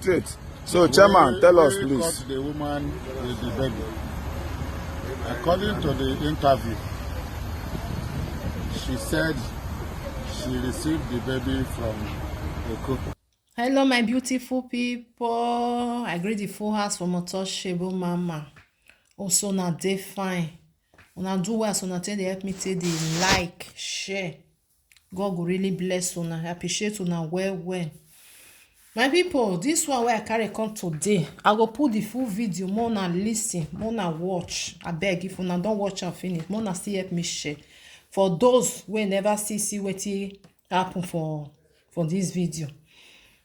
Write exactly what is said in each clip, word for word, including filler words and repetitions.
Straight. So, chairman, tell us, We please. Caught the woman with the baby. According to the interview, she said she received the baby from Oko. Hello, my beautiful people. I greet the full house from Otoshebo Mama. Also, now they fine. Una do well, so now take the help me take the like, share. God go really bless una. I appreciate una well well. My people, this one where I carry come today, I go put the full video, more na listen, more na watch. I beg, if una don't watch and finish, more na still help me share. For those who never see see what happen for for this video.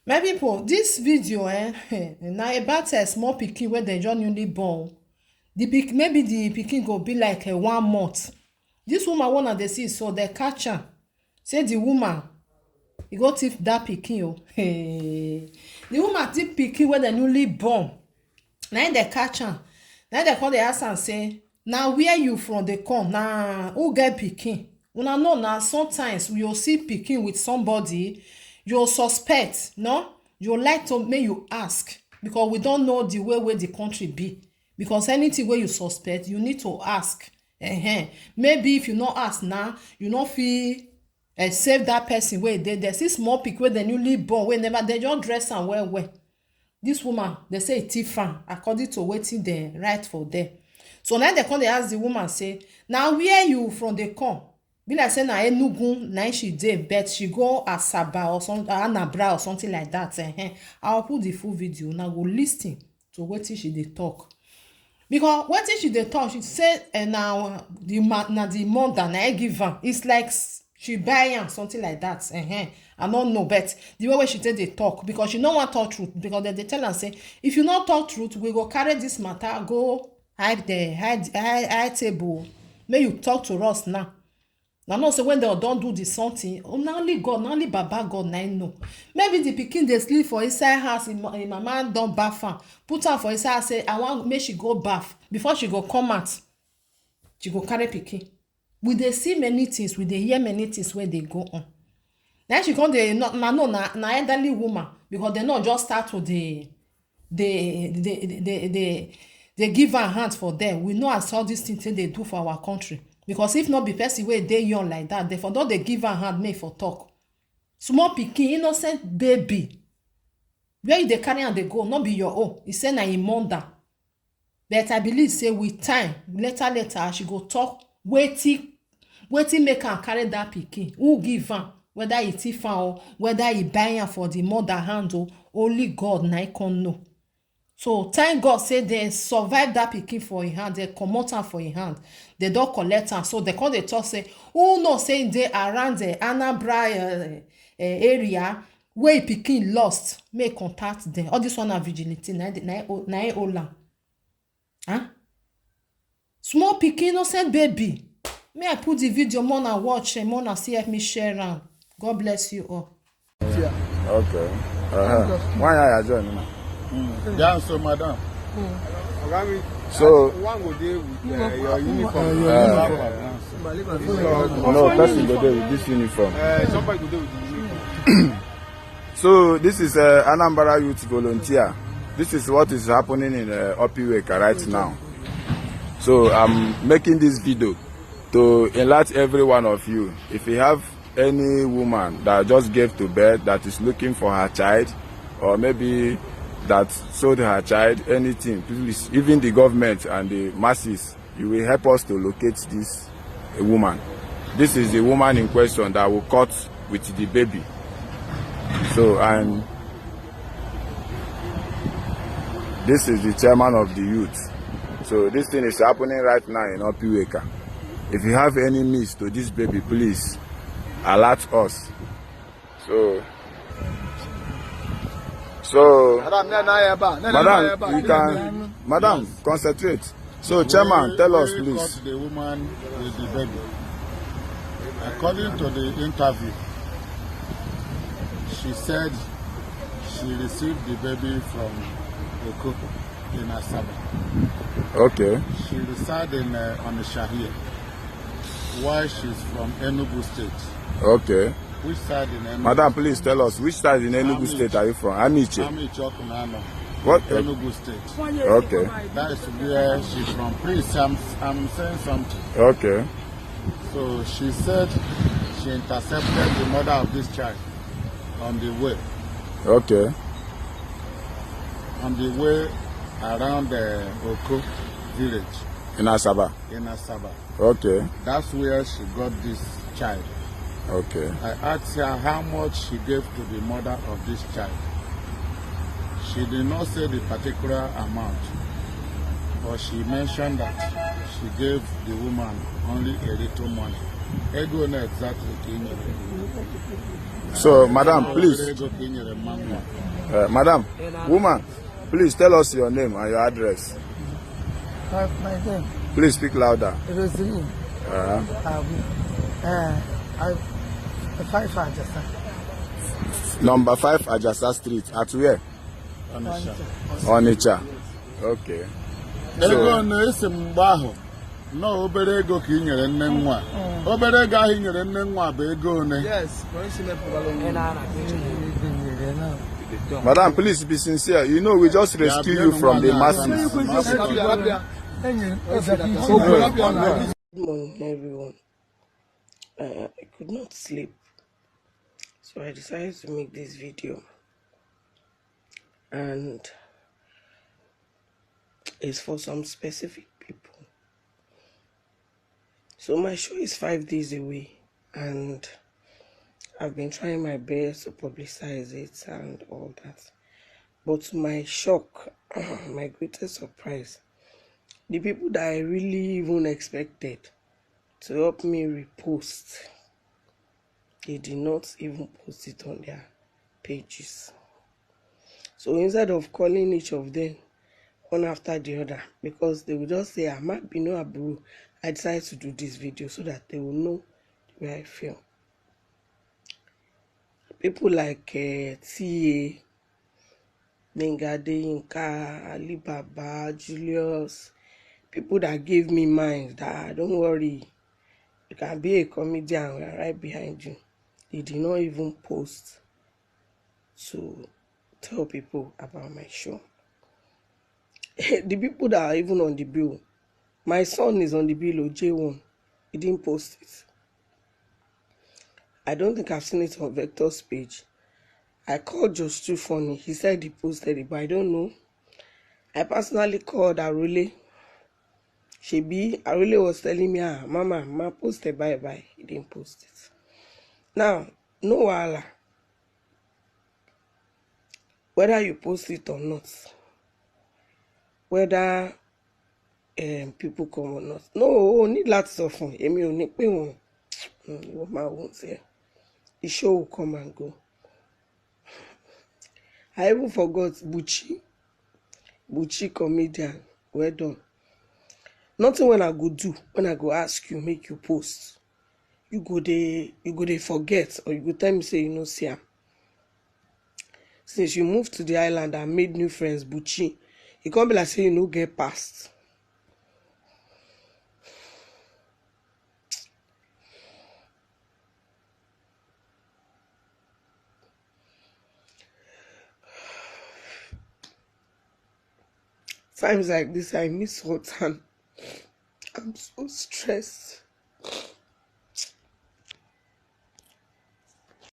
My people, this video eh, now about a small pikin where they just newly born. The pick maybe the pikin go be like a one month. This woman one of the see so they catch her. Say the woman, he go thief that pikin o. Hey. The woman thief pikin when they newly born. Now they catch her. Now they call the ask and say, now where you from they come? Now who get pikin? Una know now sometimes we will see pikin with somebody, you suspect, no? You like to make you ask because we don't know the way where the country be. Because anything where you suspect, you need to ask. Uh-huh. Maybe if you not ask now, you not feel uh, save that person where they there's this small pick where they newly born, where never they just dress and well well. This woman, they say thief am according to wetin they write for there. So now they come they ask the woman say, now where you from they come? Be like say na Enugu na she dey, but she go Asaba or some Anabra or something like that. Eh, eh. I'll put the full video now. Go listen to wetin she dey talk. Because wetin she dey talk, she say eh, na the ma na the mother na I give am. It's like s- she buy am something like that. Eh, eh. I don't know, but the way wey she take dey talk because she no wan talk truth because dem dey tell am say if you no talk truth we go carry this matter go high the high high high table. Make you talk to us now. Na know say when dem don do the something, oh, na only God, na only Baba God na him know. Maybe the pikin dey sleep for inside house, him, him mama don baff am, put am for inside house say I wan make she go baff before she go come out. She go carry pikin. We dey see many things, we dey hear many things wey dey go on. Na she come dey na na no na na elderly woman because dem no just start to dey dey dey dey dey dey give her hand for there. We know as all these things take dey do for our country because if not be person wey dey young like that, dem for don dey give her hand make for talk. Small pikin, innocent baby, where you dey carry am dey go? No be your own. E say na im mother. But I believe say with time, later later, she go talk wetin wetin make am carry that pikin, who give am, whether e thief am or whether e buy am for the mother hand o, only God na im come know. So thank God say dem survive that pikin for im hand, dem comot am for im hand, dem don collect am. So dem come dey talk say who know say im dey around the Anambra uh, uh, area wey pikin lost, make contact dem. All this one na vigilante, na im dey- na im o- na im hold am. Huh? Small pikin, innocent baby. May I put the video more na watch and more na see help me share am. God bless you all. Okay. Uh-huh. Why are you joining now? Yeah, so madam. So, One go dey with uh, your uniform. Uh, no, person go there with this uniform. Uh, somebody go dey with the uniform. So this is uh, Anambra Youth Volunteer. This is what is happening in uh, Opiweka right now. So I'm making this video to enlighten every one of you. If you have any woman that just gave to birth that is looking for her child, or maybe that sold her child, anything, please, even the government and the masses, you will help us to locate this woman. This is the woman in question that we caught with the baby. So, and this is the chairman of the youth. So this thing is happening right now in Opiweka. If you have any means to this baby, please alert us. So, so, madam, you can, madam, concentrate. So, chairman, tell us, please. Caught the woman with the baby. According to the interview, she said she received the baby from Oko in Asaba. Okay. She resides in uh, Onisha here, while she's from Enugu State. Okay. Which side in Enugu? Madam, please tell us, which side in Enugu State are you from? Amiche. Amiche Okunano, What? Enugu State. Okay. That is where she's from. Please, I'm, I'm saying something. Okay. So she said she intercepted the mother of this child on the way, Okay. on the way around the Oko village In Asaba. in Asaba. Okay. That's where she got this child. Okay. I asked her how much she gave to the mother of this child. She did not say the particular amount, but she mentioned that she gave the woman only a little money. Ego na exactly ka i nyere. So, madam, please, Ego ka i nyere mama. uh, madam, woman, please tell us your name and your address. Uh, my name Please speak louder. Rosaline Uh, Abu. Uh, I, five Ajasa. Number five Ajasa Street. At where? Onitsha. Onitsha. Okay. Ego na esi m mgbe ahụ na obere ego ka i nyere nne nwa. Obere ego ahụ i nyere nne nwa bụ ego one? Yes, for instance, Madam, please be sincere. You know, we just rescue you from the masses. Enyi m, Good morning, everyone. Uh, I could not sleep, so I decided to make this video, and it's for some specific people. So my show is five days away, and I've been trying my best to publicize it and all that. But to my shock, my greatest surprise, the people that I really even expected to help me repost, they did not even post it on their pages. So instead of calling each of them one after the other, because they will just say, "Ah, má bínú àbúrò, I decided to do this video so that they will know the way I feel." People like uh, T A, Gbenga Adeyinka, Alibaba, Julius, people that gave me mind that, "Ah, don't worry, you can be a comedian, we are right behind you." They did not even post to tell people about my show. The people that are even on the bill, my son is on the bill, O J one. He didn't post it. I don't think I've seen it on Vector's page. I called Just Too Funny. He said he posted it, but I don't know. I personally called Arule. Shebi Arule was telling me, "Ah, Mama, Ma posted, bye bye." He didn't post it. Now, no wahala. Whether you post it or not, whether um, people come or not, no, o ní láti sọ fún èmi, ò ní pè wọ́n. Mm, ìwọ máa wò ó tiẹ̀. The show will come and go. I even forgot Buchi. Buchi comedian, well done. Nothing wey I go do, wey I go ask you make you post, you go dey you go dey forget, or you go tell me say you no see am. Since you move to the island and made new friends, Buchi, e come be like say you no get past. Times like this, I miss water. I'm so stressed.